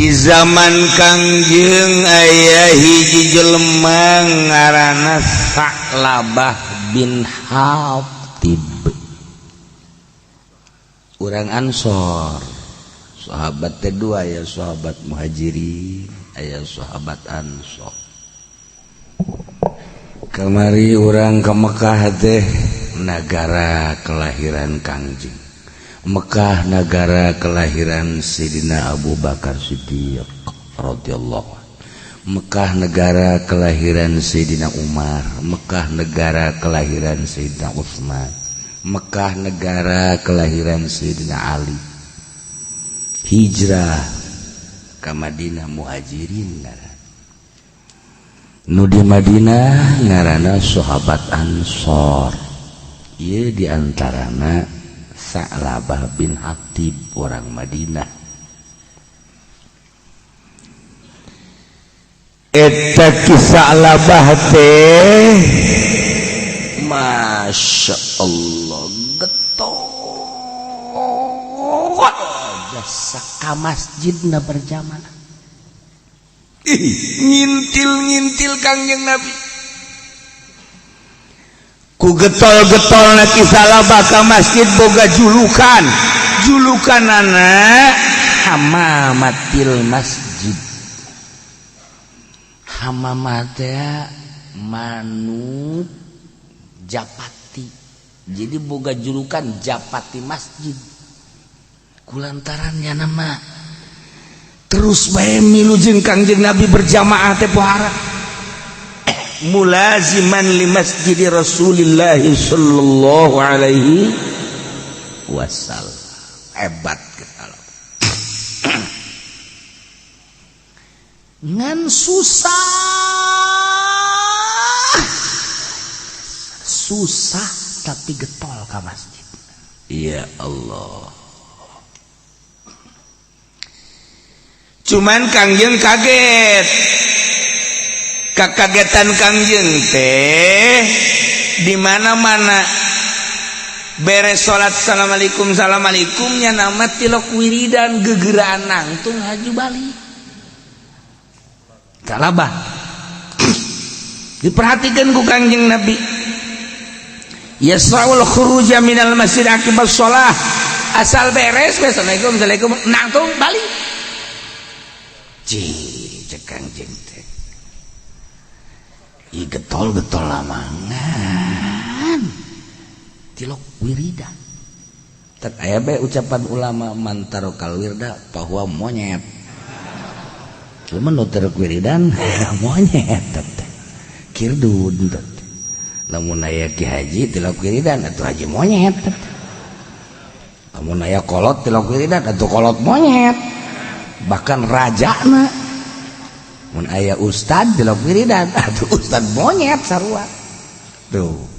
Di zaman Kangjeng aya hiji jelema ngaranna Sa'labah bin Hatib, urang Ansor. Sahabat kedua ya, sahabat Muhajirin aya, sahabat Ansor. Kamari urang ke Mekah teh, negara kelahiran Kangjeng. Mekah negara kelahiran Sidina Abu Bakar Siddiq radhiyallahu anhu. Mekah negara kelahiran Sayyidina Umar. Mekah negara kelahiran Sayyidina Utsman. Mekah negara kelahiran Sayyidina Ali. Hijrah ke Madinah, Muhajirin ngaran. Nu di Madinah ngaranna sahabat Ansor. Ieu diantarana Sa'labah bin Hatib, orang Madinah. Eta Sa'labah teh, Masya Allah, getol jasa ka masjidna berjamaah. Ih, ngintil-ngintil Kangjeng Nabi. Ku getol-getol na Ki Sa'labah ka masjid, boga julukan. Julukan anak Hamamatil Masjid. Hamamah teh manuk japati. Jadi boga julukan japati masjid. Kulantarannya nama terus bae milu jeung Kangjeng Nabi berjamaah teh pohara. Mulaziman li masjid Rasulillah sallallahu alaihi wasallam. Hebat kalau ngan susah susah tapi getol ka masjid. Ya Allah, cuman Kangjeng kaget. Kakagetan Kangjeng teh di mana-mana beres salat, assalamualaikum, assalamualaikumnya nama tilok wiridan, gegeraan nangtung haju balik. Kalabah diperhatikan ku Kangjeng Nabi, yasraul khuruja minal masjid akibat sholah. Asal beres assalamualaikum, assalamualaikum, nangtung balik. Cih, cek Kangjeng teh, ih, getol-getol lamangan tilok wiridan. Tak aya bae ucapan ulama, man tarokal wirda bahwa monyet. Cuman nu tarok wiridan monyet teh kirdun teh. Lamun aya ki haji tilok wiridan atuh haji monyet teh. Lamun aya kolot tilok wiridan atuh kolot monyet, bahkan rajana. Mun aya ustad tilok wiridan atuh ustad monyet sarua tuh.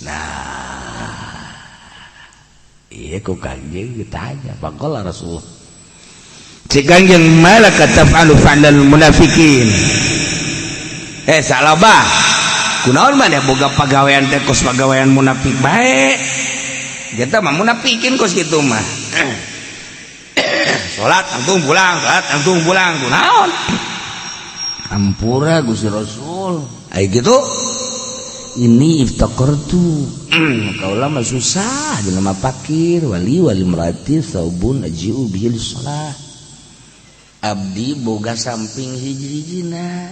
Nah, iya, ku Kangjeng ditanya. Faqala Rasulullah, cek Kangjeng, malaka taf'alu fa'lal munafikin. Eh, Sa'labah, kunaon maneh boga pagawean teh kos pagawean munafik bae? Kita mah munafikin kos kitu mah. Salat langsung pulang, salat langsung pulang, kunaon? Ampura, Gusti Rasul, ai gitu ini iftaqartu, kaula mah susah, jelema fakir, wali wali merati saubun ajiu bihi shalah. Abdi boga samping hiji-hijina,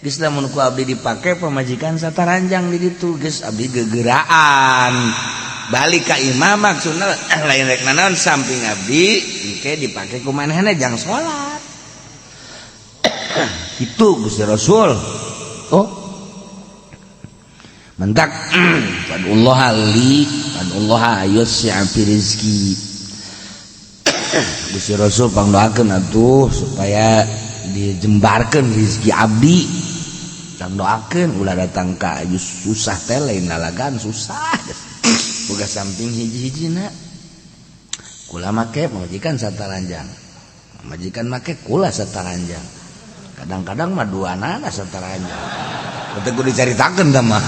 geus lamun ku abdi dipake pamajikan sataranjang di ditu. Geus abdi gegeraan balik ka imah, maksudna lain rek nanaon, samping abdi engke dipake ku manehna jang salat. Itu, Gusti Rasul. Oh, mentak fadullah li fadullah yusi'a fi rizki. Gusti Rasul, pangdoakeun atuh supaya dijembarkeun rizki abdi. Pangdoakeun ulah datang ka susah teh lain lalagan susah. Boga samping hiji-hijina, kula make, pamajikan sataranjang, pamajikan make, kula sataranjang, kadang-kadang mah dua anak sataranjang. Teu kudu dicaritakeun tah mah.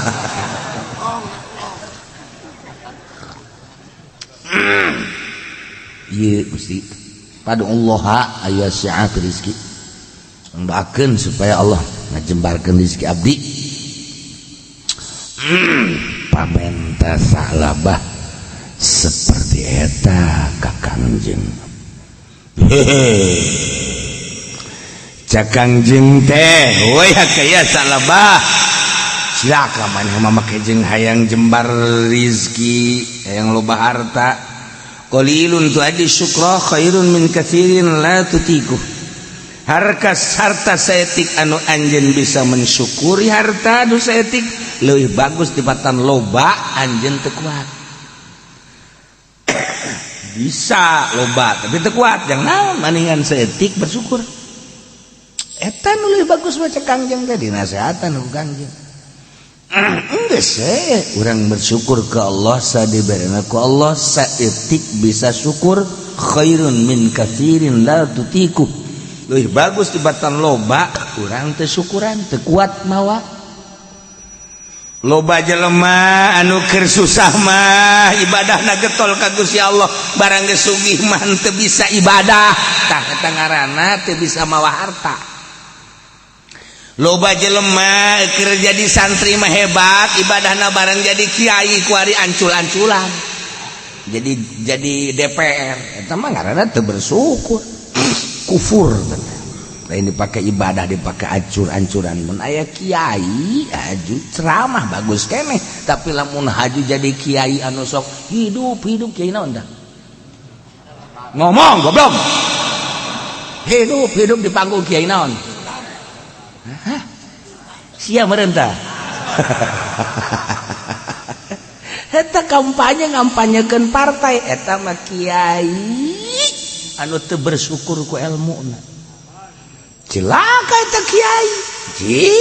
Ieu Gusti. Fad'ullaha ayyasi'a fi rizki, doakeun supaya Allah ngajembarkeun rizki abdi. Pamenta Sa'labah seperti eta ka Kangjeng. Hehe, cak Kangjeng teh, "Woi kaya Sa'labah, silakan maneh mah make jeung hayang jembar rizki, hayang loba harta. Qalilun tuaddi syukra khairun min katsirin la tutiku." Harta harta saeutik anu anjeun bisa mensyukuri, harta anu saeutik leuwih bagus tibatan loba anjeun teu kuat. Bisa loba tapi teu kuat, jang naon? Maningan saeutik bersyukur, eta nu leuwih bagus. Baca Kangjeng teh dinasehatan ku Kangjeng. Geus urang bersyukur ke Allah, sadiberena ku Allah saeutik bisa syukur, khairun min katsirin la tutiku, leuwih bagus tibatan loba urang teu syukuran, teu kuat mawa. Loba jelema anu keur susah mah ibadahna getol ka Gusti Allah, barang geus sugih mah teu bisa ibadah. Tah, eta ngaranna teu bisa mawa harta. Loba jelema keur jadi santri mah hebat ibadahna, barang jadi kiai kuari ancul-anculan jadi DPR. Eta mah ngaranna teu bersyukur, kufur. Lain dipakai ibadah, dipakai ancur-ancuran. Mun aya kiai haju ceramah bagus keneh, tapi lamun haju jadi kiai anu sok hidup hidup, kiai naon dah? Ngomong, goblok. Hidup hidup di panggung, kiai naon? Hah? Sia merentah. Eta kampanye, ngampanyekeun partai, eta mah kiai anu teu bersyukur ku ilmuna. Cilaka eta kiai. Ji,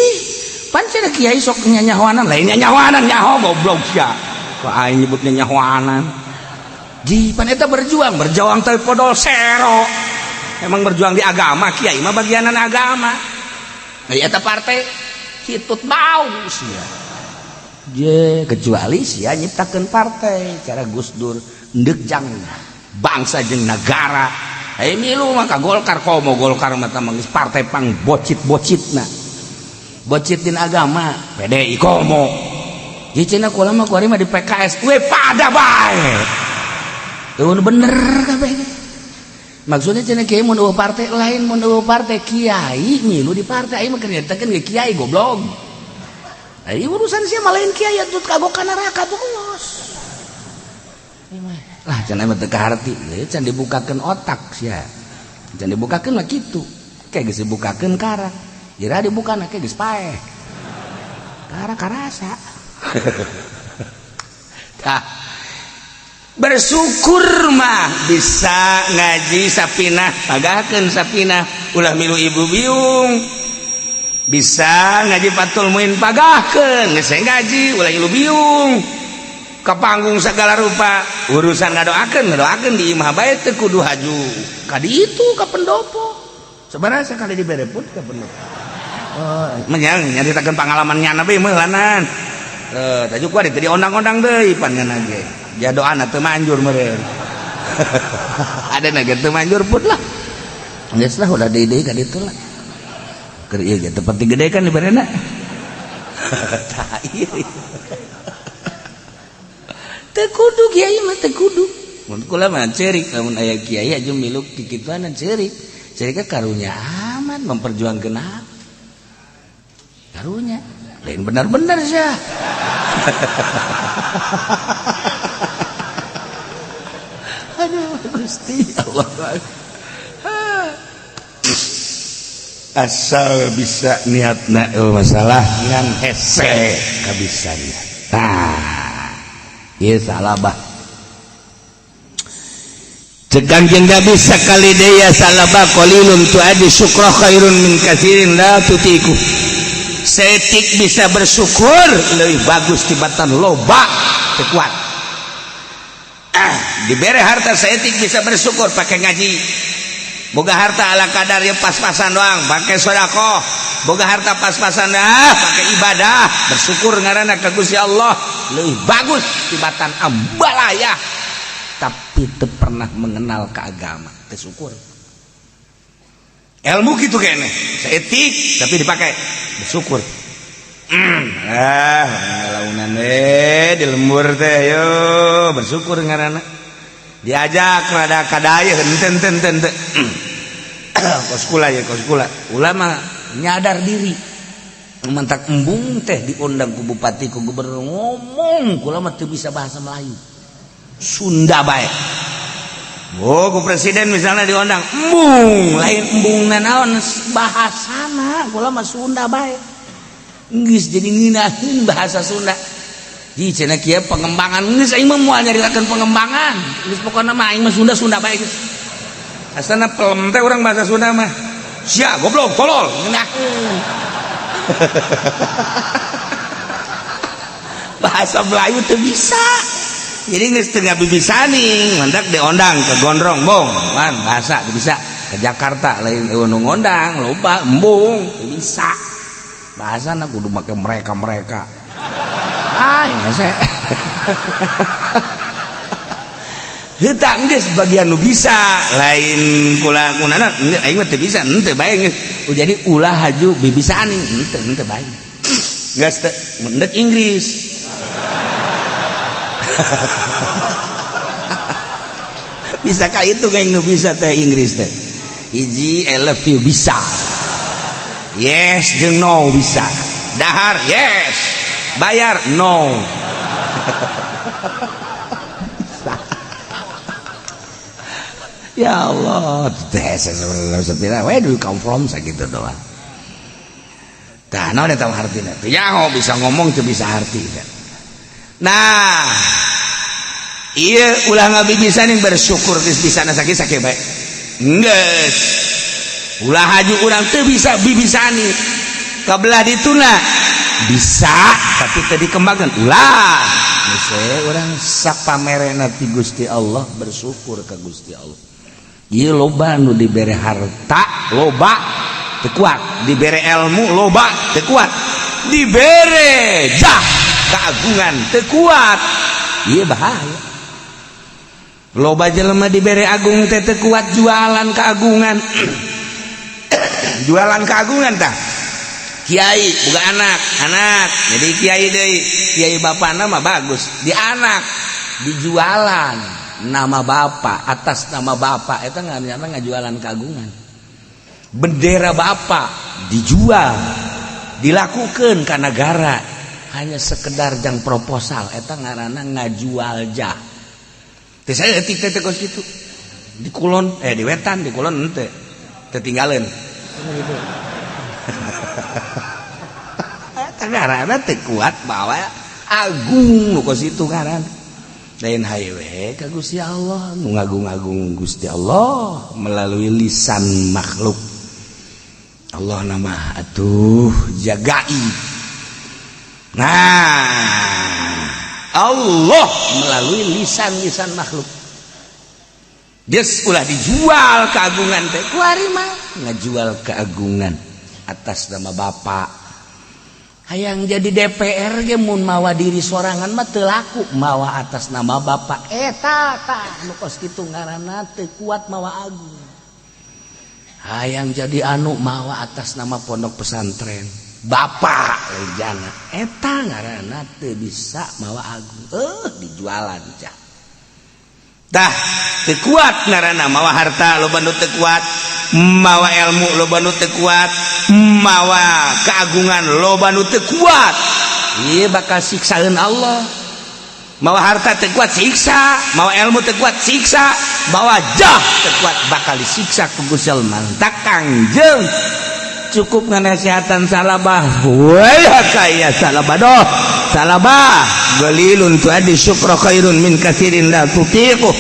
pan cenah kiai sok nyanyahoanan, lain nyanyahoanan, nyaho goblok sia. Kok aing nyebut nyanyahoanan. Ji, pan eta berjuang, berjuang tapi podol sero. Emang berjuang di agama, kiai mah bagianan agama. Nah, eta partai hitut bau sia. Je, kecuali sia nyiptakeun partai cara Gus Dur ndek jang bangsa jeung negara. Hey, milu mah ka Golkar, komo Golkar mah tah geus partai pang bocit-bocitna. Bocitin agama, PDI komo. Ji, cenah kula mah kuari mah di PKS, we pada bae. Tuh bener kabeh. Maksudnya cenah kiai mun eueuh partai, lain mun eueuh partai, kiai milu di partai aing mah keur nyaritakeun ge kiai, goblok. Ai urusan sia mah, lain kiai atuh kagok ka neraka bos. Lah, cenah mah teu kaharti, can dibukakeun otak sia. Can dibukakeun mah kitu. Kayak geus dibukakeun karak. Ira dibukana kayak geus paeh. Karak karasa. Tah, bersyukur mah bisa ngaji sapinah, pagahkeun sapinah, ulah milu ibu biung. Bisa ngaji Fathul Muin, pagahkeun, geus ngaji, ulah ilu biung ke panggung segala rupa. Urusan ngadoakeun, ngadoakeun di imah bae, teu kudu haju ka ditu ka pendopo. Sebenarnya sekali dibere pun ka pendopo. Oh, menyang nyaritakeun pengalaman nyana bae meulanan. Eh, tajuk kuari teu diondang-ondang deui pan nyana ge. Ja doana teu manjur meureun. Ada na ge teu manjur pun lah. Geus lah, udah deui deui ka ditu lah. Keur ieu ge teu penting gede kan diberena. Tah, ieu. Teu kudu kiai mah, teu kudu. Mun kula mah ceurik lamun aya kiai aja milu kikituan, ceurik. Ceurik karunya amat memperjuangkeun apa? Karunya. Lain benar-benar sih. Aduh, Gusti Allah. Asal bisa niatna, masalah ngan hese kabisa niat. Tah, ieu salah bah. Cek Kangjeng Nabi sakali deui, ya Sa'labah, qalilun tuaddi syukra khairun min katsirin la tutiku. Saeutik bisa bersyukur lebih bagus tibatan loba teu kuat. Ah, dibere harta saeutik bisa bersyukur, pakai ngaji. Boga harta ala kadar ya pas-pasan doang, pakai sodakoh. Boga harta pas-pasan dah, pakai ibadah, bersyukur ngaranna ka Gusti Allah, lebih bagus tibatan ambalaya tapi teu pernah mengenal ke agama, teu syukur. Ilmu gitu kene saeutik tapi dipakai, bersyukur. Ah, launan di lembur teh yo bersyukur ngaranna. Diajak rada kadaya henteu henteu henteu henteu. Kos kula ya, kos kula. Ulama nyadar diri. Mantak embung teh diundang ku bupati, ku gubernur, ngomong kula mah teu bisa bahasa Melayu. Sunda bae. Oh, ku presiden misalnya diundang, embung, lain embung naon bahasana, kula mah Sunda bae. Geus jadi ngeunaheun bahasa Sunda. Di cenah kieu pengembangan geus, aing mah moal nyaritakeun pengembangan. Geus, pokona mah aing mah Sunda Sunda bae geus. Asana pelem teh urang bahasa Sunda mah. Sia goblok tolol ngeunaheun. Bahasa Melayu teu bisa. Jadi geus teu ngabibisaning, mantak diondang ke Gondrong, bong, man bahasa teu bisa. Ke Jakarta lain nu ngondang, loba embung teu bisa. Bahasana kudu make mereka-mereka. Ah, hese. Heuh geus bagian nu bisa, lain kula kunana aing mah teu bisa, henteu bae geus. Jadi ulah haju bibisaning, henteu henteu bae. Geus teu mendek Inggris. Bisa ka itu kayak nu bisa teh Inggris teh. Hiji, I love you bisa. Yes jeung no bisa. Dahar yes. Bayar no. Bisa. Ya Allah, teh where do you come from sakitu doang. Tah naon eta hartina? Teu nyaho bisa ngomong teu bisa hartina. Nah, iya ulah ngabibisaning, bersyukur geus bisa sakieu sakieu bae. Geus. Ulah haju urang teu bisa bibisani. Kabelah dituna bisa tapi teu dikembangkeun ulah. Geus urang sapamerena ti Gusti Allah, bersyukur ka Gusti Allah. Ieu loba nu dibere harta loba teu kuat, dibere ilmu loba teu kuat, dibere jah keagungan teu kuat. Ieu bahaya. Loba jelema dibere agung teh teu kuat jualan keagungan. Jualan keagungan tah. Kiai boga anak, anak jadi kiai deui. Kiai bapana mah bagus, di anak dijualan nama bapak, atas nama bapak eta ngaranna ngajualan keagungan. Bendera bapak dijual, dilakukan ka negara hanya sekedar jang proposal, eta ngaranna ngajual jah. Teh saya etik teh kos kitu. Di kulon di wetan, di kulon henteu. Teu tinggalin. Eta ngaranna teu kuat bawa agung nu kos kitu ngaranna. Lain hayu ka Gusti Allah, nu ngagung-agung Gusti Allah melalui lisan makhluk. Allah nama atuh jagai. Nah, Allah melalui lisan-lisan makhluk. Geus ulah dijual keagungan teh. Kuari mah ngajual keagungan atas nama bapak. Hayang jadi DPR ge mun mawa diri sorangan mah teu laku, mawa atas nama bapak. Eta tah nu kos kitu ngaranna teu kuat mawa agung. Hayang jadi anu mawa atas nama pondok pesantren bapak lejana, eta ngaranna teu bisa mawa agung. Dijualan cah. Tah teu kuat ngaranna mawa harta loba nu teu kuat, mawa ilmu loba nu teu kuat, mawa keagungan loba nu teu kuat. Ieu bakal siksaeun Allah. Mawa harta teu kuat siksa, mawa ilmu teu kuat siksa, mawa jah teu kuat bakal disiksa ku Gusti Allah. Mantak Kangjeng cukup nganasihatan salabah, wah kaya salabah doh salabah galilun tuadi syukra khairun min katsirin la tutiqu.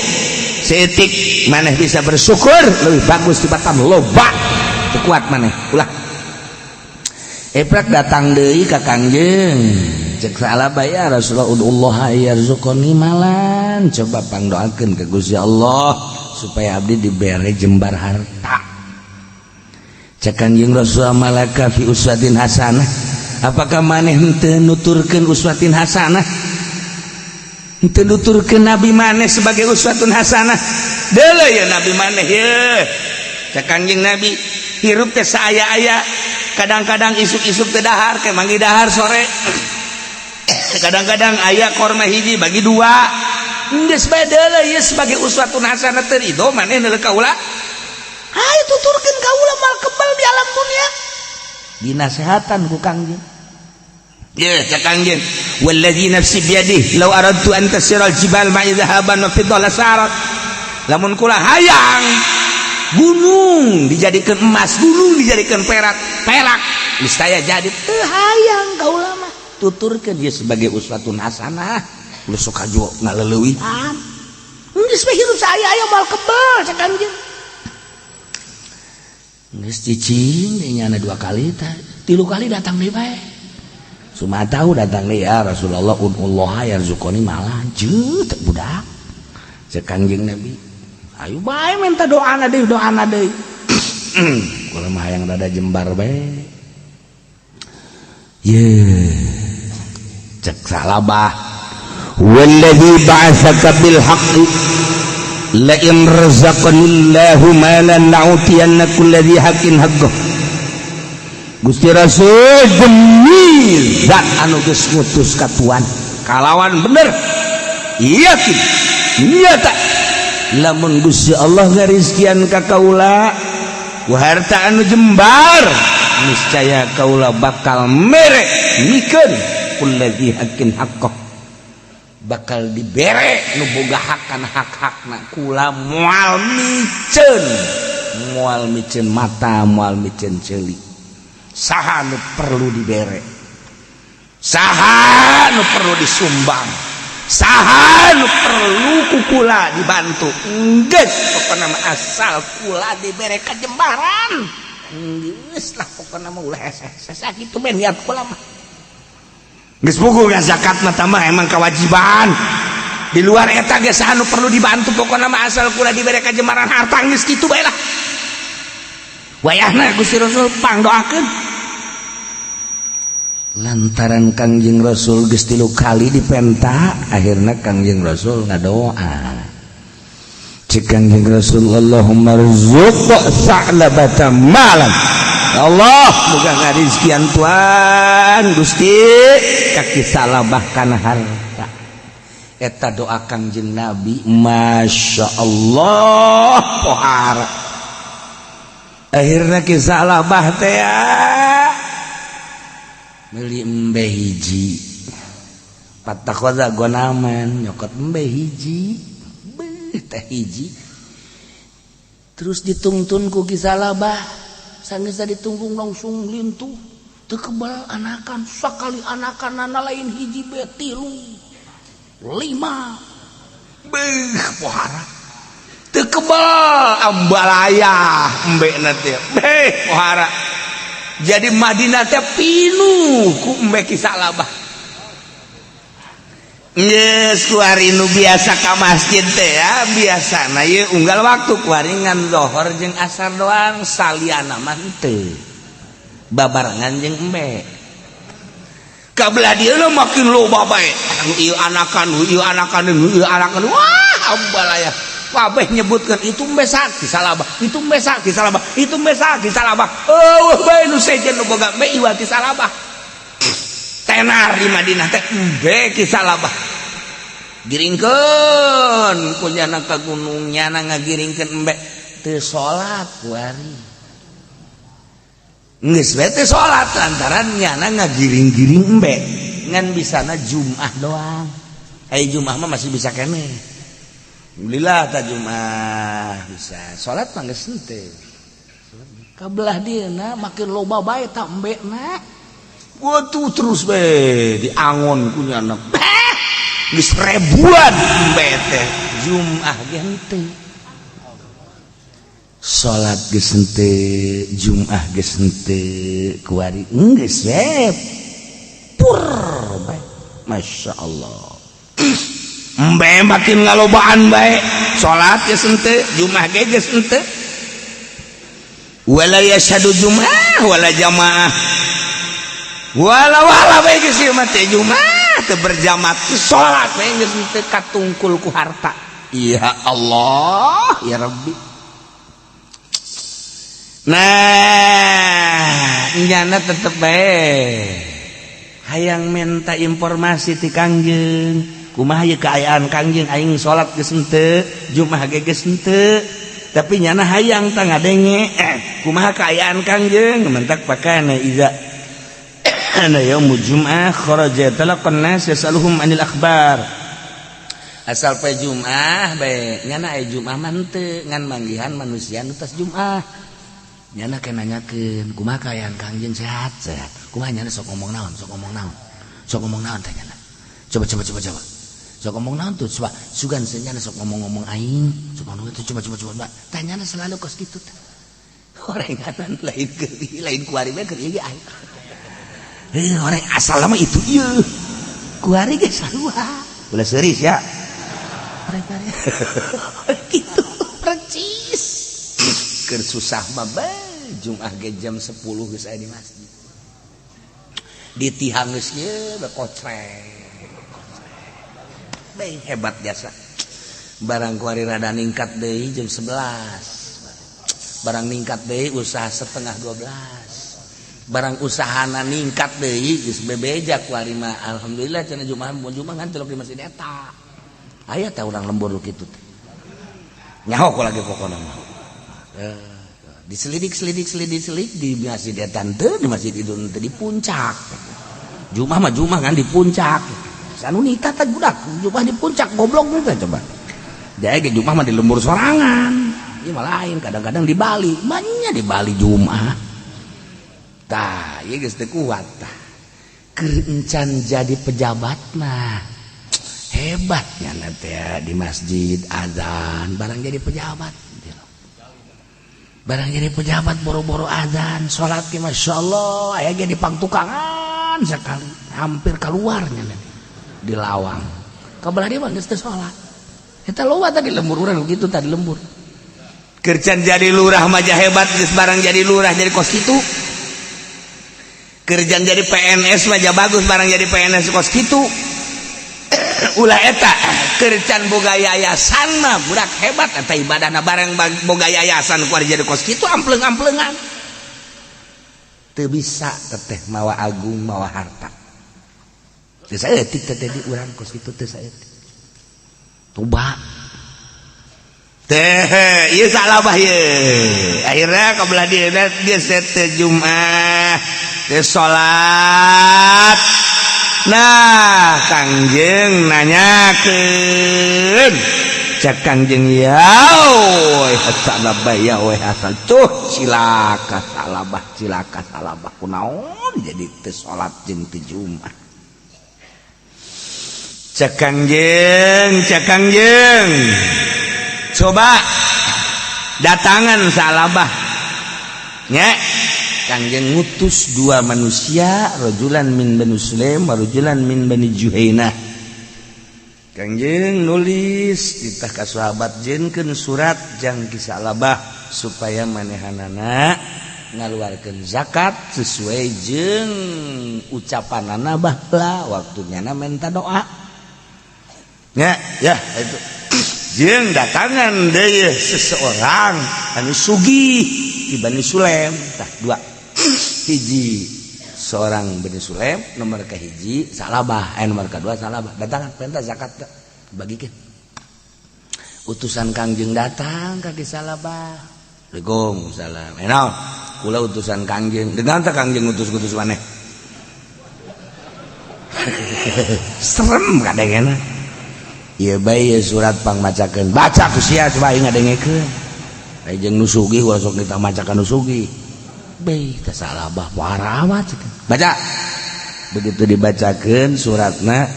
Seetik maneh bisa bersyukur lebih bagus tibatan loba teu kuat maneh ulah. Eprak datang deui ka Kangjeng, cek salabah, ya Rasulullah, udullah yarzuqani malan, coba pangdoakeun ke Gusti Allah supaya abdi dibere jembar harta. Cek Kangjeng Rasul, malaka fi uswatin hasanah, apakah maneh henteu nuturkeun uswatin hasanah, henteu nuturkeun nabi maneh sebagai uswatun hasanah? Deuleu ya nabi maneh ye. Cek Kangjeng Nabi, Hirup teh saaya-aya, kadang-kadang isuk-isuk teh dahar, kayak manggih dahar sore. Kadang-kadang aya korma hiji bagi dua. Geus bae deuleu ieu sebagai uswatun hasanah, teu ridho maneh neuleuh kaula. Hayu tuturkeun kaula, mal kebal di alam dunia. Dinasehatan ku Kangjeng. Ya, cek Kangjeng. Wallazi nafsi biyadihi law aradtu an tasiral jibal ma'i dhahaban wa fiddah la sarat. Lamun kula hayang gunung dijadikan emas, gunung dijadikan perak, perak niscaya jadi. Teu hayang kaula mah. Tuturkeun dia sebagai uswatun hasanah. Lu sok aju ngaleuwihan. Geus bae hirup saya aya moal kebal, cek Kangjeng. Geus cicing nyana dua kali tah, tilu kali datang deui bae. Suma tahu datang deui, ya Rasulullah, ud'ullah yarzuqoni malan. Ceut budak. Cek Kangjeng Nabi, ayo bae minta doana deui, doana deui. Kula mah hayang rada jembar bae. Ye. Cek Salabah. Wallazi ba'atsaka bil haqqi la in razaqanillahu malan la'utiyanna kulli dzi haqqin haqqah. Gusti Rasul, demi zat anu geus ngutus ka tuan kalawan bener, yakin nyata, lamun Gusti Allah ngarizkian ka kaula ku harta anu jembar, niscaya kaula bakal mere mikeun kulli dzi haqqin haqqah, bakal dibere nu boga hak kana hak-hakna. Kula moal miceun, moal miceun mata, moal miceun ceuli. Saha nu perlu dibere, saha nu perlu disumbang, saha nu perlu ku kula dibantu, geus pokona mah asal kula dibere kajembaran, geus lah, pokona mah ulah hese-hese kitu bae niat kula mah. Geus puguh zakat mah tambah emang kewajiban. Di luar eta ge saha nu perlu dibantu, pokona mah asal kula dibere kajembaran harta, geus kitu bae lah. Wayahna Gusti Rasul pangdoakeun. Lantaran Kangjeng Rasul geus tilu kali dipenta, akhirna Kangjeng Rasul ngadoa. Cek Kangjeng Rasul, Allahumma rzuq Sa'labata malan. Ya Allah, muga ngarizkian tuan Gusti ka Ki Salabah kana harta. Eta doa Kangjeng Nabi, Masya Allah, pohara. Akhirna Ki Salabah teh meuli embe hiji, fattakhadha gonaman, nyokot embe hiji, beuh teh hiji, terus ditungtun ku Ki Salabah. Sanggeus ditungtung langsung lintuh, teu kebal anakan. Sakali anakan nana lain hiji be, tilu, lima, beuh pohara, teu kebal, ambalaya embe teh, beuh pohara. Jadi Madinah teh pinuh ku embe Ki Salabah. Geus kuari nu biasa ka masjid teh ya biasa. Nah, ieu unggal waktu kuari ngan lohor jeung asar doang, saliana mah henteu. Babarengan jeung embe. Kabelah dieu makin loba bae. Ieu anakan, ieu anakan, ieu anakan. Wah, ambalaya. Kabeh nyebutkeun itu embe Ki Salabah, itu embe Ki Salabah, itu embe Ki Salabah. Eueuh bae nu sejen nu boga embe iwal Ki Salabah. Tenar di Madinah teh embe Ki Salabah. Giringkeun ku nyana ka gunung, nyana ngagiringkeun embe, teu salat kuari. Geus we teu salat lantaran nyana ngagiring-giring embe. Ngan bisana Jumat doang. Ai Jumat mah masih bisa keneh. Alhamdulillah ta Jumat bisa. Salat mah geus henteu. Kabelah dieuna makin loba bae ta embena. Waduh, terus bae diangon ku nyana. Geus ribuan embe teh. Jumat ge henteu. Salat geus henteu, Jumat geus henteu, kuari geus we pur bae. Masya Allah. Embe makin ngalobaan bae. Salat geus henteu, Jumat ge geus henteu. Wala yashhadu Jumat wala jamaah. Wala wala bae geus ieu mah teh Jumat teu berjamaah, salat bae geus henteu, katungkul ku harta. Ya Allah, ya Rabbi. Nah, nyana tetep bae hayang minta informasi ti Kangjeng, kumaha ieu kaayaan Kangjeng, aing salat geus henteu, Jumat ge geus henteu, tapi nyana hayang tah ngadenge kumaha kaayaan Kangjeng. Mentak pakana iza ana yaumul jum'ah kharaja talaqan nas yasaluhum anil akhbar. Asal poe Jumat bae nyana aya Jumat mah henteu, ngan manggihan manusia nu tas Jumat nyana ke nanyakeun, kumaha kaayaan Kangjeng, sehat sehat, kumaha nyana, sok ngomong naon, sok ngomong naon, sok ngomong naon teh nyana, coba coba coba coba, sok ngomong naon tuh, coba sugan nyana sok ngomong-ngomong aing, sok ngomong itu, coba coba coba tanyana selalu kos kitu teh. Horenganan lain keur lain kuari mah keur ieu aing horeng asal mah itu ieu kuari ge sarua ulah serius ya. Horeng gitu percis keur susah mah bae Jumat ge jam 10 geus aya di masjid, di tihang geus ieu bekocrek bae, hebat jasa. Barang kuari rada ningkat deui jam 11, barang ningkat deui usaha setengah 12, barang usahana ningkat deui geus bebeja kuari mah, alhamdulillah cenah Jumat mau Jumat ngan telok di masjid eta aya teh urang lembur nu kitu teh nyaho ku lagi pokona mah. Diselidik selidik selidik selidik, di masjid eta teu, di masjid itu teu, di puncak Jumat mah Jumat kan di puncak sanu nita teh budak Jumat di puncak goblok teh. Coba jadi ge Jumat mah di lembur sorangan ieu mah lain, kadang-kadang di Bali banyak di Bali Jumat tah ieu geus teu kuat tah. Keur encan jadi pejabat mah hebatnya teh di masjid azan, barang jadi pejabat, barang jadi pejabat boro-boro azan, salat ge Masya Allah aya ge di pangtukangan sekali hampir keluarnya nanti di lawang kabelah dia mah geus teu salat. Eta loba tadi lembur urang begitu tadi lembur. Kerjaan jadi lurah mah hebat, geus barang jadi lurah jadi kos kitu. Kerjaan jadi PNS mah bagus, barang jadi PNS kos kitu. Ulah eta kerjaan boga yayasan mah budak hebat eta ibadahna, barang boga yayasan kuari jadi kos kitu ampleung-ampleungan. Teu bisa teteh mawa agung mawa harta. Teu saeutik teteh di urang kos kitu teu saeutik. Coba teh ieu salah bah ieu. Akhirnya kabelah dia dia teh Jumat teh salat. Nah, Kangjeng nanyakeun. Cek Kangjeng, ya we salah ya we asal cuh cilaka salabah, cilaka salabah, kunaon jadi teu salat jeung teu Jumat. Cek Kangjeng, cek Kangjeng, coba datangan salabah nya. Kangjeng ngutus dua manusia, rajulan min Bani Sulaim wa rajulan min Bani Juhainah. Kangjeng nulis titah ka sahabat jenkeun surat jang ki Salabah supaya manehanana ngaluarkeun zakat sesuai jeung ucapanana baheula waktunya na minta doa nya ya. Itu jeung datangan deui seseorang anu sugih di Bani Sulaim tah, dua, hiji seorang Bani Sulaim, nomor ke hiji Salabah, nomor kedua Salabah datangan perintah zakat bagikan. Utusan Kangjeng datang ka Salabah. Waalaikumsalam. Naon kula utusan Kangjeng dengan tak Kangjeng utus-utus maneh. Serem kadangena. Ieu bae surat pang macakeun, baca ku sia, coba aing ngadengekeun. Ai jeung nu sugih ulah sok kita macakan nu sugih. Bae teh Salabah parah amat. Baca. Begitu dibacakeun suratna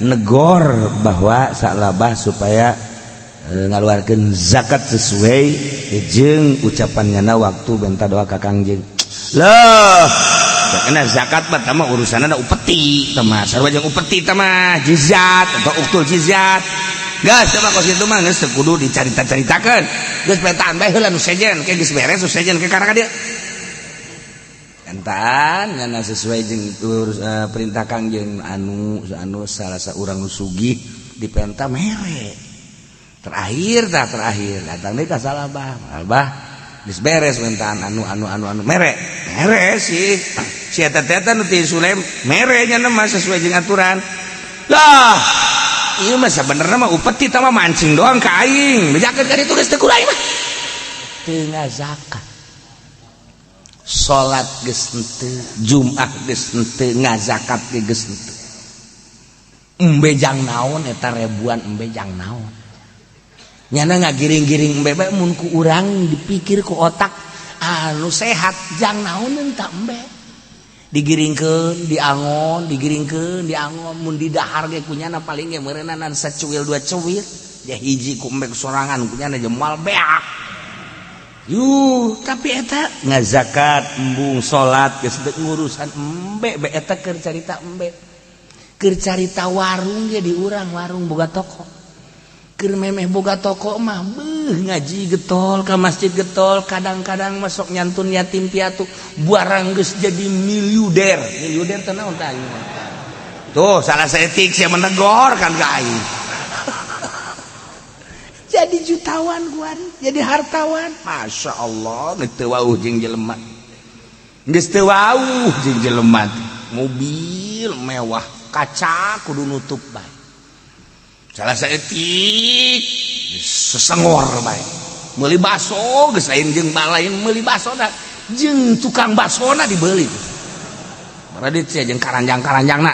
negor bahwa Salabah supaya ngaluarkeun zakat sesuai jeung ucapannya na waktu benta doa ka Kangjeng. Loh, karena zakat mah tama urusanna upeti tah mah, sarua jeung upeti tah mah jizyat atau uktul jizyat. Geus coba kos kitu mah geus teu kudu dicarita-caritakeun. Geus petaan bae heula nu sejen, ke geus beres nu sejen ke karaka dieu. Entaan ngana sesuai jeung perintah Kangjeng anu anu salah saurang nu sugih dipenta mere. Terakhir tah terakhir datang deui ka Salabah. Bah, Geus beres mentaan anu anu anu anu mere. Mere sih. Si eta teh nu ti Sulem mere nya mah sesuai jeung aturan. Lah, ieu mah sabenerna mah upeti tah mah mancing doang ka aing. Bejakeun ka ditu geus teu kurang mah. Teu ngazakat. Salat geus henteu, Jumat geus henteu, ngazakat ge geus henteu. Embe jang naon eta ribuan embe jang naon. Nyana ngagiring-giring embe bae mun ku urang dipikir ku otak anu sehat jang naon tah embe. Digiringkeun, diangon, digiringkeun, diangon mun didahar ge kunyana paling ge meureunanan sacuil dua cuil. Ya hiji ku embe sorangan kunyana jemal beak. Yuh, tapi eta ngazakat embung salat geus ngurusan embe be eta keur carita embe. Keur carita warung ge di urang warung boga toko. Keur memeh boga toko mah beuh ngaji getol ka masjid getol kadang-kadang masuk nyantun yatim piatu barang geus jadi miliuder. Miliuder teh naon tah? Tuh salah saeutik sia menegor kan ka aing. Jadi jutawan guan, jadi hartawan. Masya Allah, geus teu wauh jeung jelema. Geus teu wauh jeung jelema. Mobil mewah, kaca kudu nutup bae. Salah saeutik sesengor bae. Meuli baso geus lain jeung lain meuli basona, jeung tukang basona dibeli. Baradit sia jeung karanjang-karanjangna.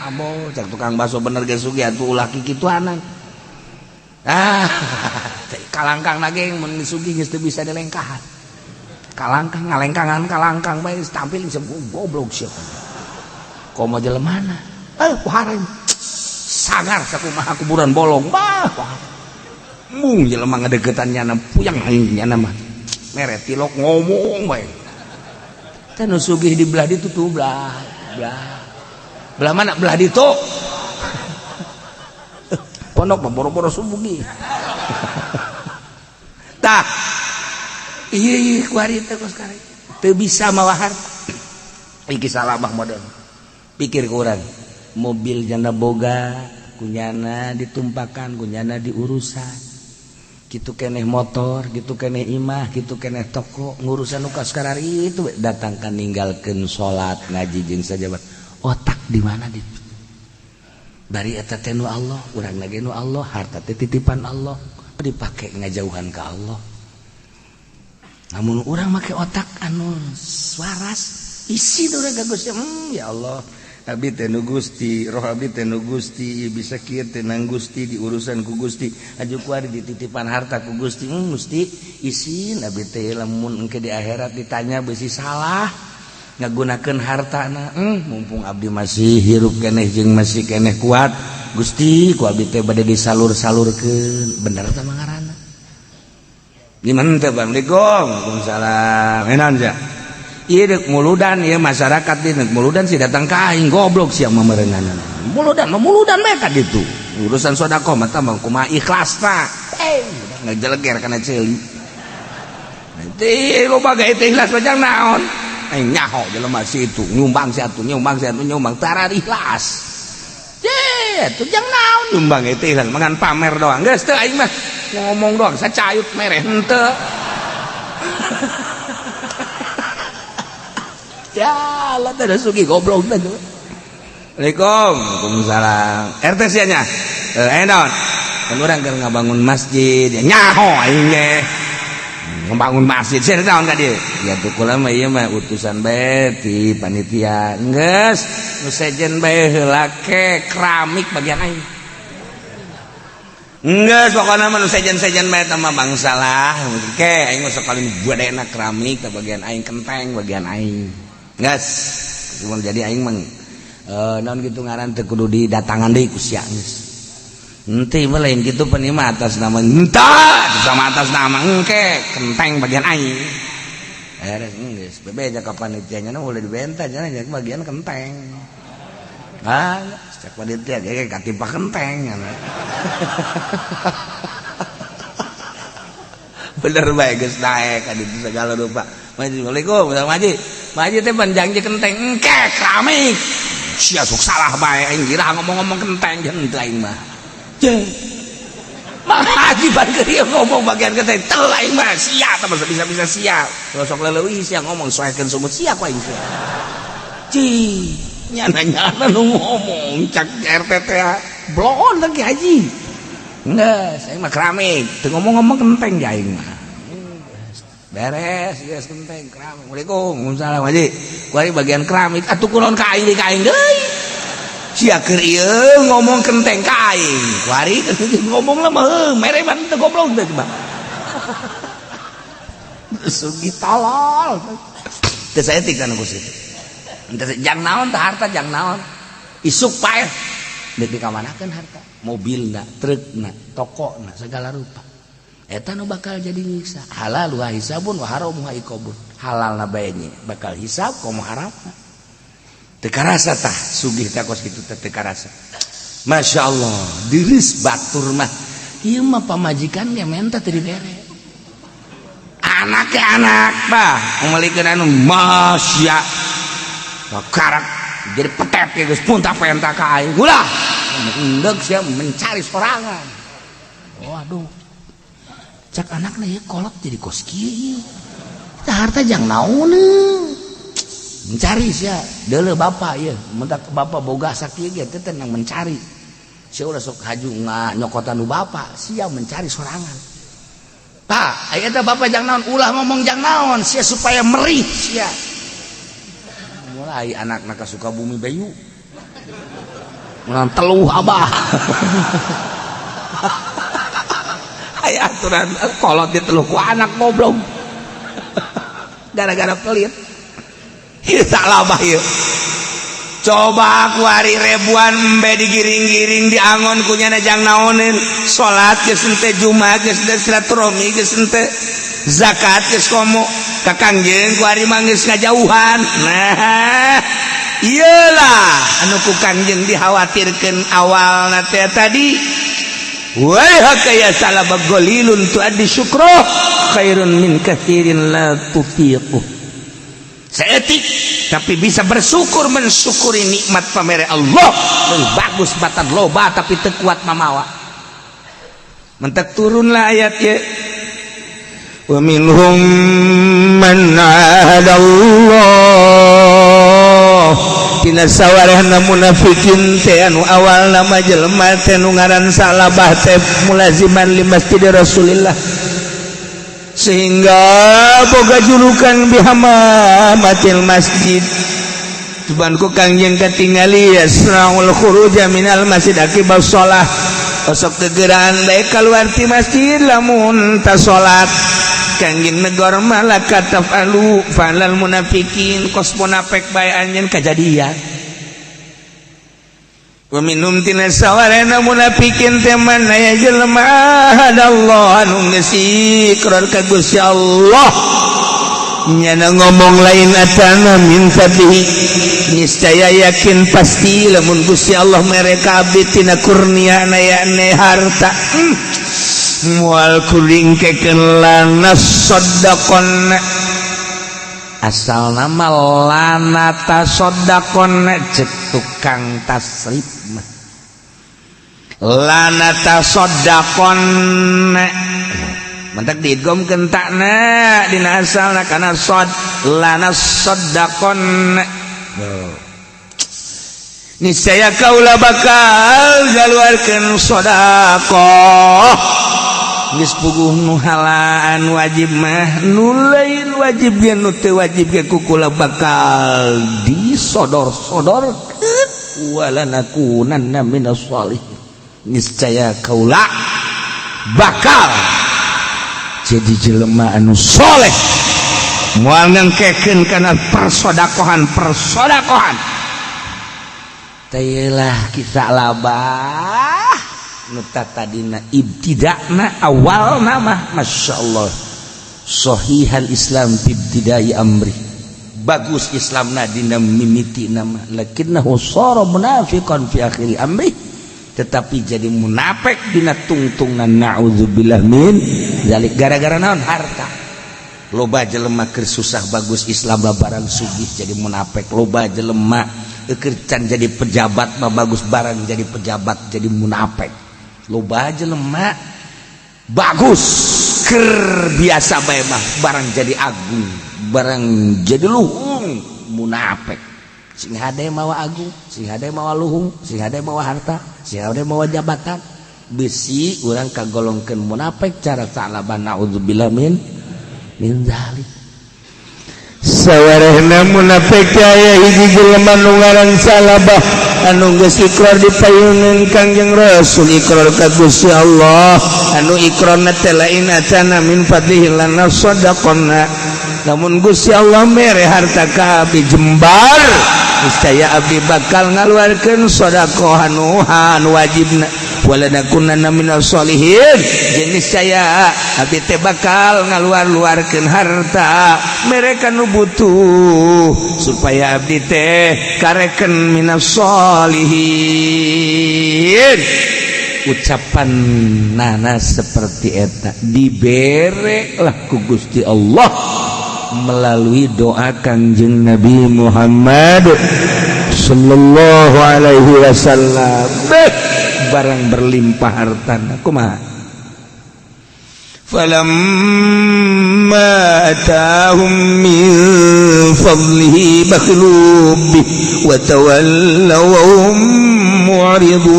Abo cek tukang baso bener geus sugih atuh ulah kikituanan. Ah, kalangkang lagi mun sugih geus teu bisa dilengkahan. Kalangkang ngalengkangan kalangkang bae geus tampil bisa goblok sia. Komo jelemana? Eh, kuhareng. Sangar sakumaha kuburan bolong. Bah, mung jelema ngadeukeutan nyana puyang aing nyana mah. Mere tilok ngomong bae. Teh nu sugih di belah ditu tuh belah, belah. Belah mana? Belah ditu. Pondok mah boro-boro subuh. Tah. Iya, kuari teh kos kare. Teu bisa mawa harta. Iki salah mah model. Pikir ku urang. Mobil janda boga, kunyana ditumpakan, kunyana diurusan. Gitu keneh motor, gitu keneh imah, gitu keneh toko, ngurusan nu kaskar itu datangkan ninggalkeun salat, ngaji jeung sajabat. Otak di mana di? Bari eta teh nu Allah, urang lagi nu Allah, harta teh titipan Allah, dipake ngajauhan ka Allah. Namun urang make otak anu waras, isi urang ka Gusti, ya Allah. Abdi teh nu Gusti, roh abdi teh nu Gusti, bisa kieu teh nang Gusti, diurusan ku Gusti, aju kuari dititipan harta ku Gusti, Gusti isin abdi teh lamun engke di akhirat ditanya besi salah ngagunakeun hartana, mumpung abdi masih hirup keneh jeung masih keneh kuat, Gusti ku abdi teh bade disalur-salurkeun, bener teh mangarana. Gimana teh Assalamualaikum, Waalaikumsalam. Enan ja. Ieu deuk muludan ieu masyarakat ieu deuk muludan si datang ka aing goblok sia memerenganana. Muludan mah muludan bae ka ditu. Urusan sedekah mah tah mah kumaha ikhlasna. Eh, ngajeleger kana ceuli. Nanti loba gawe teh ikhlas mah jang naon? Aing nyaho jelema si itu nyumbang si atuh nyumbang si atuh nyumbang tara ikhlas. Ye, atuh jang naon nyumbang itu ikhlas mangan pamer doang. Geus teu aing mah ngomong doang sacayut mere henteu. Ya Allah teh sugih goblok teh. Assalamualaikum. Waalaikumsalam. RT sia nya? Eh naon? Kan urang keur ngabangun masjid. Ya nyaho aing ge. Ngabangun masjid sia naon ka dieu? Ya tuh kula mah ieu mah utusan bae ti panitia. Geus nu sejen bae heula ke keramik bagian aing. Geus pokona mah nu sejen-sejen bae teh mah bangsa lah. Ke aing mah sakali badena keramik teh bagian aing kenteng bagian aing. Geus, cuma jadi aing mah naon kitu ngaran teu kudu didatangan deui ku sia geus. Henteu mah lain kitu pan ieu mah atas nama henteu sama atas nama engke kenteng bagian aing. Beres geus bebeja ka panitia nya ulah dibenta nya bagian kenteng. Ah, cek panitia ge katimpa kenteng. Bener bae geus naek ka ditu segala rupa. Assalamualaikum, Maji. Maji teh panjang kenteng engke keramik. Sia sok salah bae aing girah ngomong-ngomong kenteng jeung teu aing mah. Mang Haji ban keur ngomong bagian kata tel aing mah sia tah bisa-bisa sia. Sok leuwih sia ngomong soekeun sumut sia ku aing sia. Cih, nyana-nyana nu ngomong cak RT teh bloon lagi haji. Enggak, saya mah keramik. Teu ngomong-ngomong kenteng di aing mah. Beres, geus kenteng keramik. Assalamualaikum, waalaikumsalam haji. Kuari bagian keramik atuh kunaon ka aing di ka aing deui. Sia keur ieu ngomong kenteng ka aing. Kuari ngomong lah mah mere man teu goblok teh coba. Sugih tolol. Teu saeutik kan ku situ. Jang naon tah harta jang naon. Isuk paeh dek dikamanakeun harta, mobilna, trukna, tokona, segala rupa. Eta nu bakal jadi nyiksa. Halal wa hisabun wa haram wa iqabun. Halalna bae bakal hisab komo haramna. Teu karasa tah sugih teh kos kitu teh teu karasa. Masya Allah, diris batur mah. Ieu mah pamajikan ge menta teu dibere. Anak ke anak bah, meulikeun anu masya. Karak jadi petet ya geus punta penta ka aing. Ulah. Endeg sia mencari sorangan. Waduh. Cak anakna ieu kolot jadi kos kieu. Tah harta jang naon mencari sia. Deuleu bapak ieu, mentak bapak boga sakieu ge teh tenang mencari. Sia ulah sok haju nyokotan nu bapak, sia mencari sorangan. Pak, aya eta bapak jang naon, ulah ngomong jang naon, sia supaya merih sia. Mulai anak ka Sukabumi bayu. Menang teluh abah. Aya aturan kolot diteluh ku anak goblok. Gara-gara pelit. Ieu tak labah ieu. Coba ku hari ribuan embe digiring-giring diangon ku nyana jang naoneun. Salat geus henteu, Jumat geus henteu, silaturahmi geus henteu, zakat geus komo ka Kangjeng ku hari mah geus ngajauhan. Nah, iyalah anu ku Kangjeng dikhawatirkeun awalna teh tadi. Wai ya salah qalilun tuaddi syukroh khairun min katsirin la tutiqu. Saeutik tapi bisa bersyukur mensyukuri nikmat pamere Allah lebih bagus batan loba tapi teu kuat mamawa. Mentek turunlah ayat ya. Wa minhum man Allah tina sawarehna munafikin teh anu awal nama jelema teh nu ngaran Salabah teh mulaziman li masjid Rasulillah sehingga boga julukan bihamamatil masjid. Cuman ku Kangjeng katingali yasraul khuruja minal masjid akibat shalah, osok kegeraan bae keluar ti masjid lamun ta salat. Kangjeng negor malaka tafalu falal munafikin, kos munafik bae anjeun kajadian. Wa minhum tina sawarena munafikin teh man aya jelema Allah anu geus ikrar ka Gusti Allah, nyana ngomong lain atana min fadlihi, niscaya yakin pasti lamun Gusti Allah mere ka abdi tina kurniana yakni harta, moal kuring kekeun lana sadaqon, asal nama lana tasoddaqon cek tukang tasrif mah lana tasoddaqon mentak diidghamkeun takna dina asalna kana sod lana saddaqon, niscaya kaula bakal galuarkeun sedekah. Geus puguh nu halaan wajib mah, nu lain wajib ge, nu teu wajib ge ku kula bakal disodor-sodorkeun. Wala nakunanna minas sholihin, niscaya kaula bakal jadi jelema anu soleh, moal ngengkekeun kana persodakohan persodakohan. Teulah kisah labah nu tadina ibtida'na awal nama Masya Allah sahihal Islam ibtidai amri, bagus Islamna dina mimiti nama, lakinnahu sara munafiqan fi akhiri amri, tetapi jadi munafik dina tungtungna, na'udzubillah min zalik. Gara-gara naon? Harta. Loba jelema keur susah bagus Islam, barang sugih jadi munafik. Loba jelema keur can jadi pejabat mah bagus, barang jadi pejabat jadi munafik. Loba jelema Bagus ker biasa bae mah, barang jadi agung, barang jadi luhung, munafik. Sing hade mawa agung, sing hade mawa luhung, sing hade mawa harta, sing hade mawa jabatan. Bisi urang kagolongkeun munafik cara Sa'labah, naudzubillah min dzalik. Sawarehna munafik aya hiji jelema nu ngaran Sa'labah anu geus ikrar dipayunkeun Kangjeng Rasul, ikrar ka Gusti Allah, anu ikrarna teh lain atana min fadlihi lanasaddaqanna, lamun Gusti Allah mere harta ka abdi jembar, niscaya abdi bakal ngaluarkeun sedekah anu wajibna, walanakunanna minas sholihin, jeung niscaya abdi teh bakal ngaluar-luarkeun harta mereka nu butuh supaya abdi teh kareken minas sholihin. Ucapan nana seperti eta dibere lah ku Gusti Allah melalui doa Kangjeng Nabi Muhammad sallallahu alaihi wasallam. Beh, barang berlimpah hartana kumaha? فلما آتاهم من فضله بخلوا به وتولوا وهم معرضون.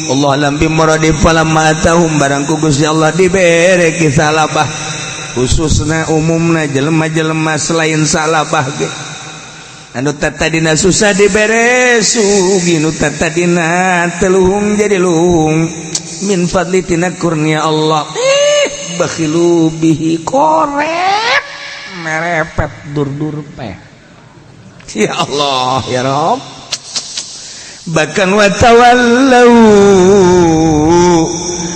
Allahu a'lam bimuradi. Falamma atahum, barang ku Gusti Allah dibere ki Sa'labah, khususna umumna jelema-jelema selain Sa'labah ge, anu tadina susah dibere sugih, nu tadina teu luhung jadi luhung, min fadli tina kurnia Allah, bakhilu bihi, korek merepet dur-dur peh. Ya Allah, ya Rob. Bahkan watawallau,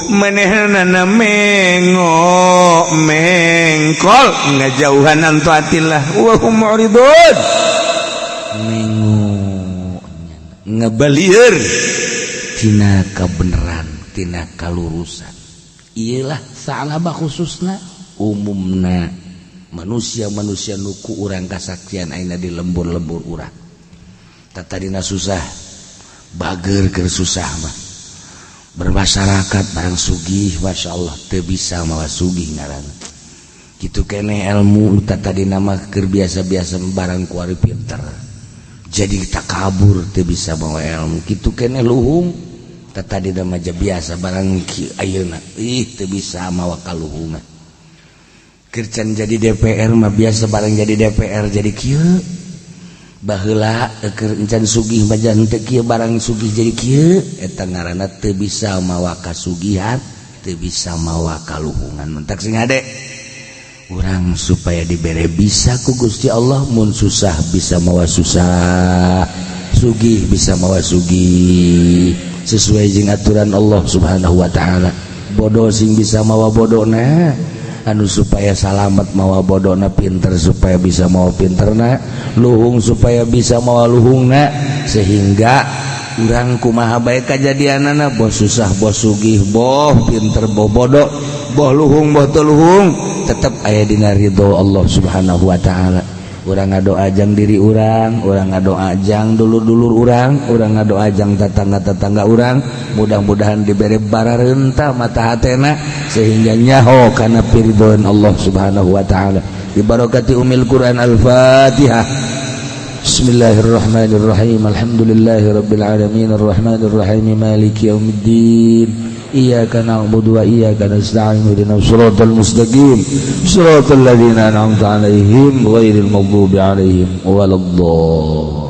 manehna mengo mengkol ngajauhan an taatillah wa hum mu'ridun. Mengo ngebalieur tina kebenaran, tina kalurusan. Iyalah Sa'labah khususna, umumna manusia-manusia nuku urang kasaksian aina di lembur-lembur urang. Tadina susah, bager keur susah mah bermasyarakat, barang sugih, Masya Allah, teu bisa mawa sugih ngaranna. Kitu keneh ilmu, tadi nama keur biasa-biasa, barang kuari pinter jadi takabur, teu bisa mawa ilmu. Kitu keneh luhung, tadi nama biasa, barang ayeuna ih teu bisa mawa kaluhungan. Keur can jadi DPR mah biasa, barang jadi DPR jadi kieu. Baheula keur encan sugih mah teu kieu, barang sugih jadi kieu. Eta ngaranna teu bisa mawa kasugihan, teu bisa mawa kaluhungan. Mentak sing hade urang supaya dibere bisa ku Gusti Allah, mun susah bisa mawa susah, sugih bisa mawa sugih, sesuai jeung aturan Allah Subhanahu wa taala. Bodoh sing bisa mawa bodona, anu supaya salamet mawa bodona, pinter supaya bisa mawa pinterna, luhung supaya bisa mawa luhungna, sehingga urang kumaha bae kajadianana, boh susah, boh sugih, boh pinter, boh bodoh, boh luhung, boh teu luhung, tetep aya dina ridho Allah Subhanahu wa taala. Urang ngadoa jang diri urang, urang ngadoa jang dulur-dulur urang, urang ngadoa jang tetangga-tetangga urang, mudah-mudahan diberi bararenta mata hatena sehingga nyaho kana piridhoan Allah Subhanahu wa taala. Bibarakati umil Quran, Al-Fatihah. Bismillahirrahmanirrahim. Alhamdulillahirabbil alamin arrahmanirrahim maliki yaumiddin. Iyyaka na'budu wa iyyaka nasta'in ihdinas siratal mustaqim siratal ladzina an'amta 'alaihim ghairil maghdubi 'alaihim waladdallin.